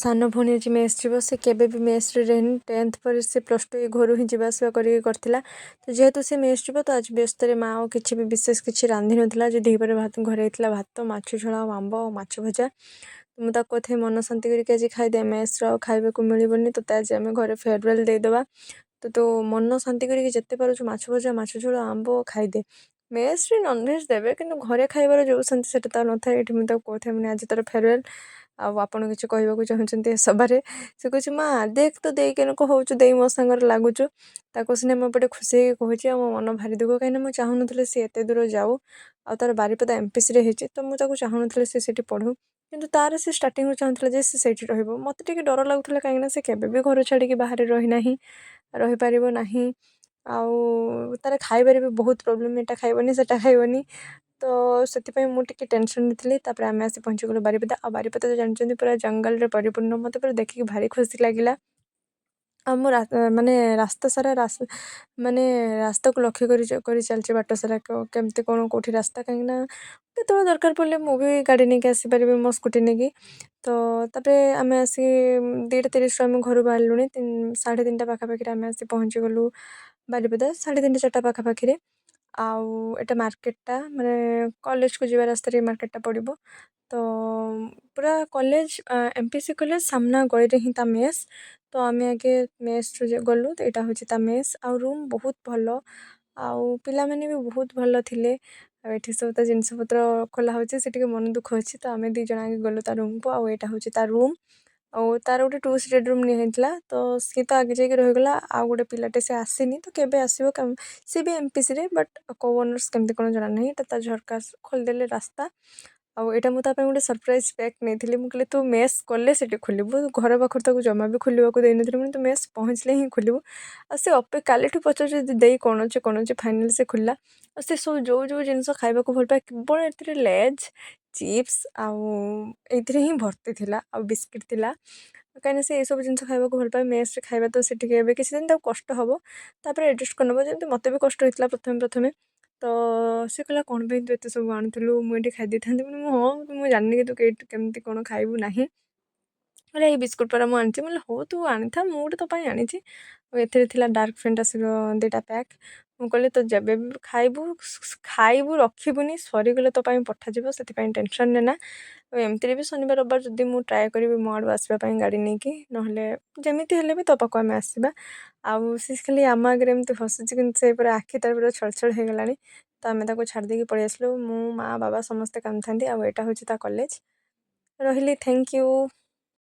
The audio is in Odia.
ସାନ ଭଉଣୀ ଆଜି ମେସ୍ ଯିବ। ସେ କେବେ ବି ମେସ୍ରେ ରହିନି। 10th ପରେ ସେ +2 ଏ ଘରୁ ହିଁ ଯିବା ଆସିବା କରିକି କରିଥିଲା। ତ ଯେହେତୁ ସେ ମେସ୍ ଯିବ, ତ ଆଜି ବ୍ୟସ୍ତରେ ମା ଆଉ କିଛି ବି ବିଶେଷ କିଛି ରାନ୍ଧିନଥିଲା। ଆଜି ଦ୍ୱିପହରେ ଭାତ ଘରେ ହେଇଥିଲା, ଭାତ, ମାଛ ଝୋଳ ଆଉ ଆମ୍ବ ଆଉ ମାଛ ଭଜା। ମୁଁ ତାକୁ କହୁଥାଏ, ମନ ଶାନ୍ତି କରିକି ଆଜି ଖାଇଦେ, ମେସ୍ର ଆଉ ଖାଇବାକୁ ମିଳିବନି ତୋତେ, ଆଜି ଆମେ ଘରେ ଫେୟାରୱେଲ୍ ଦେଇଦେବା। ତ ତୁ ମନ ଶାନ୍ତି କରିକି ଯେତେ ପାରୁଛୁ ମାଛ ଭଜା, ମାଛ ଝୋଳ, ଆମ୍ବ ଖାଇଦେ। ମେସ୍ରେ ନନଭେଜ୍ ଦେବେ, କିନ୍ତୁ ଘରେ ଖାଇବାର ଯେଉଁ ଶାନ୍ତି ସେଟା ତ ନଥାଏ। ଏଠି ମୁଁ ତାକୁ କହୁଥାଏ ମାନେ ଆଜି ତୋର ଫେୟାରୱେଲ୍ ଆଉ ଆପଣ କିଛି କହିବାକୁ ଚାହୁଁଛନ୍ତି ଏ ସଭାରେ? ସେ କହୁଛି, ମା ଦେଖ ତ ଦେଇ କେନକ ହେଉଛୁ, ଦେଇ ମୋ ସାଙ୍ଗରେ ଲାଗୁଛୁ। ତାକୁ ସିନା ମୁଁ ଏପଟେ ଖୁସି ହେଇକି କହୁଛି ଆଉ ମୋ ମନ ଭାରି ଦୁଃଖ, କାହିଁକିନା ମୁଁ ଚାହୁଁନଥିଲି ସେ ଏତେ ଦୂର ଯାଉ। ଆଉ ତାର ବାରିପଦା ଏମ୍ପିସିରେ ହେଇଛି, ତ ମୁଁ ତାକୁ ଚାହୁଁନଥିଲି ସେ ସେଇଠି ପଢ଼ୁ। କିନ୍ତୁ ତାର ସେ ଷ୍ଟାର୍ଟିଂରୁ ଚାହୁଁଥିଲା ଯେ ସେ ସେଇଠି ରହିବ। ମୋତେ ଟିକେ ଡର ଲାଗୁଥିଲା, କାହିଁକିନା ସେ କେବେ ବି ଘର ଛାଡ଼ିକି ବାହାରେ ରହିନାହିଁ, ରହିପାରିବ ନାହିଁ। ଆଉ ତାର ଖାଇବାରେ ବି ବହୁତ ପ୍ରୋବ୍ଲେମ୍, ଏଇଟା ଖାଇବନି, ସେଇଟା ଖାଇବନି। ତ ସେଥିପାଇଁ ମୁଁ ଟିକେ ଟେନସନ୍ରେ ଥିଲି। ତାପରେ ଆମେ ଆସି ପହଞ୍ଚିଗଲୁ ବାରିପଦା। ଆଉ ବାରିପଦା ତ ଜାଣିଛନ୍ତି, ପୁରା ଜଙ୍ଗଲରେ ପରିପୂର୍ଣ୍ଣ। ମୋତେ ପୁରା ଦେଖିକି ଭାରି ଖୁସି ଲାଗିଲା। ଆଉ ମୁଁ ମାନେ ରାସ୍ତା ସାରା ମାନେ ରାସ୍ତାକୁ ଲକ୍ଷ୍ୟ କରି କରି ଚାଲିଛି ବାଟ ସାରା, କେମିତି କ'ଣ କେଉଁଠି ରାସ୍ତା, କାହିଁକିନା କେତେବେଳେ ଦରକାର ପଡ଼ିଲେ ମୁଁ ବି ଗାଡ଼ି ନେଇକି ଆସିପାରିବି, ମୋ ସ୍କୁଟି ନେଇକି। ତ ତାପରେ ଆମେ ଆସି 2:30ରୁ ଆମେ ଘରୁ ବାହାରିଲୁଣି, 3:30 ପାଖାପାଖିରେ ଆମେ ଆସି ପହଞ୍ଚିଗଲୁ ବାରିପଦା, 3:30 4ଟା ପାଖାପାଖିରେ। ଆଉ ଏଇଟା ମାର୍କେଟଟା, ମାନେ କଲେଜକୁ ଯିବା ରାସ୍ତାରେ ଏ ମାର୍କେଟଟା ପଡ଼ିବ। ତ ପୁରା କଲେଜ, ଏମ୍ପିସି କଲେଜ ସାମ୍ନା ଗଳିରେ ହିଁ ତା ମେସ୍। ତ ଆମେ ଆଗେ ମେସ୍ରୁ ଗଲୁ। ତ ଏଇଟା ହେଉଛି ତା ମେସ୍ ଆଉ ରୁମ୍ ବହୁତ ଭଲ ଆଉ ପିଲାମାନେ ବି ବହୁତ ଭଲ ଥିଲେ। ଆଉ ଏଠି ସବୁ ତା ଜିନିଷପତ୍ର ଖୋଲା ହେଉଛି, ସେ ଟିକେ ମନ ଦୁଃଖ ଅଛି। ତ ଆମେ ଦୁଇ ଜଣ ଆଗେ ଗଲୁ ତା ରୁମ୍କୁ। ଆଉ ଏଇଟା ହେଉଛି ତା ରୁମ୍। ଆଉ ତାର ଗୋଟେ ଟୁ ସିଟେଡ଼ ରୁମ୍ ନିଆ ହେଇଥିଲା। ତ ସିଏ ତ ଆଗେ ଯାଇକି ରହିଗଲା। ଆଉ ଗୋଟେ ପିଲାଟେ, ସେ ଆସିନି, ତ କେବେ ଆସିବ। ସେ ବି ଏମ୍ପିସିରେ, ବଟ୍ କେଉଁ ଅନର୍ସ କେମିତି କ'ଣ ଜଣା ନାହିଁ। ଏଇଟା ତା ଝରକା ଖୋଲିଦେଲେ ରାସ୍ତା। ଆଉ ଏଇଟା ମୁଁ ତା ପାଇଁ ଗୋଟେ ସରପ୍ରାଇଜ୍ ପ୍ୟାକ୍ ନେଇଥିଲି। ମୁଁ କହିଲି, ତୁ ମେସ୍ କଲେ ସେଠି ଖୋଲିବୁ। ଘର ପାଖରୁ ତାକୁ ଜମା ବି ଖୋଲିବାକୁ ଦେଇନଥିଲି। ମୁଁ, ତୁ ମେସ୍ ପହଞ୍ଚିଲେ ହିଁ ଖୋଲିବୁ। ଆଉ ସେ କାଲିଠୁ ପଚାରୁଛି, ଦେଇ କ'ଣ ଅଛି, କ'ଣ ଅଛି? ଫାଇନାଲି ସେ ଖୋଲିଲା। ଆଉ ସେ ସବୁ ଯେଉଁ ଯେଉଁ ଜିନିଷ ଖାଇବାକୁ ଭଲ ପାଏ, କେବଳ ଏଥିରେ ଲେଜ୍, ଚିପ୍ସ ଆଉ ଏଇଥିରେ ହିଁ ଭର୍ତ୍ତି ଥିଲା, ଆଉ ବିସ୍କିଟ୍ ଥିଲା, କାହିଁକିନା ସେ ଏସବୁ ଜିନିଷ ଖାଇବାକୁ ଭଲ ପାଏ। ମେସ୍ରେ ଖାଇବା ତ ସେ ଟିକେ ଏବେ କିଛି ଦିନ ତାକୁ କଷ୍ଟ ହେବ, ତାପରେ ଆଡ଼ଜଷ୍ଟ କରିନେବ, ଯେମିତି ମୋତେ ବି କଷ୍ଟ ହେଇଥିଲା ପ୍ରଥମେ ପ୍ରଥମେ। ତ ସେ କହିଲା, କ'ଣ ପାଇଁ ତୁ ଏତେ ସବୁ ଆଣୁଥିଲୁ, ମୁଁ ଏଠି ଖାଇ ଦେଇଥାନ୍ତି। ମୁଁ, ହଁ, ମୁଁ ଜାଣିନି କି ତୁ କେମିତି କ'ଣ ଖାଇବୁ ନାହିଁ। କହିଲା, ଏଇ ବିସ୍କୁଟ୍ ପରା ମୁଁ ଆଣିଛି। ମୁଁ କହିଲି, ହଉ ତୁ ଆଣିଥା, ମୁଁ ଗୋଟେ ତୋ ପାଇଁ ଆଣିଛି। ଆଉ ଏଥିରେ ଥିଲା ଡାର୍କ ଫେଣ୍ଟାସିର ଦୁଇଟା ପ୍ୟାକ୍। ମୁଁ କହିଲି, ତୁ ଯେବେ ବି ଖାଇବୁ ଖାଇବୁ, ରଖିବୁନି, ସରିଗଲେ ତୋ ପାଇଁ ପଠାଯିବ, ସେଥିପାଇଁ ଟେନସନ୍ ନେନା। ଆଉ ଏମିତିରେ ବି ଶନିବାର ରବିବାର ଯଦି ମୁଁ ଟ୍ରାଏ କରିବି ମୋ ଆଡ଼ୁ ଆସିବା ପାଇଁ ଗାଡ଼ି ନେଇକି, ନହେଲେ ଯେମିତି ହେଲେ ବି ତୋ ପାଖକୁ ଆମେ ଆସିବା। ଆଉ ସେ ଖାଲି ଆମ ଆଗରେ ଏମିତି ହସୁଛି, କିନ୍ତୁ ସେ ପୁରା ଆଖି ତାର ପୁରା ଛଳଛଳ ହେଇଗଲାଣି। ତ ଆମେ ତାକୁ ଛାଡ଼ି ଦେଇକି ପଳେଇ ଆସିଲୁ। ମୁଁ, ମା, ବାବା ସମସ୍ତେ କାନ୍ଦୁଥାନ୍ତି। ଆଉ ଏଇଟା ହେଉଛି ତା କଲେଜ। ରହିଲି, thank you.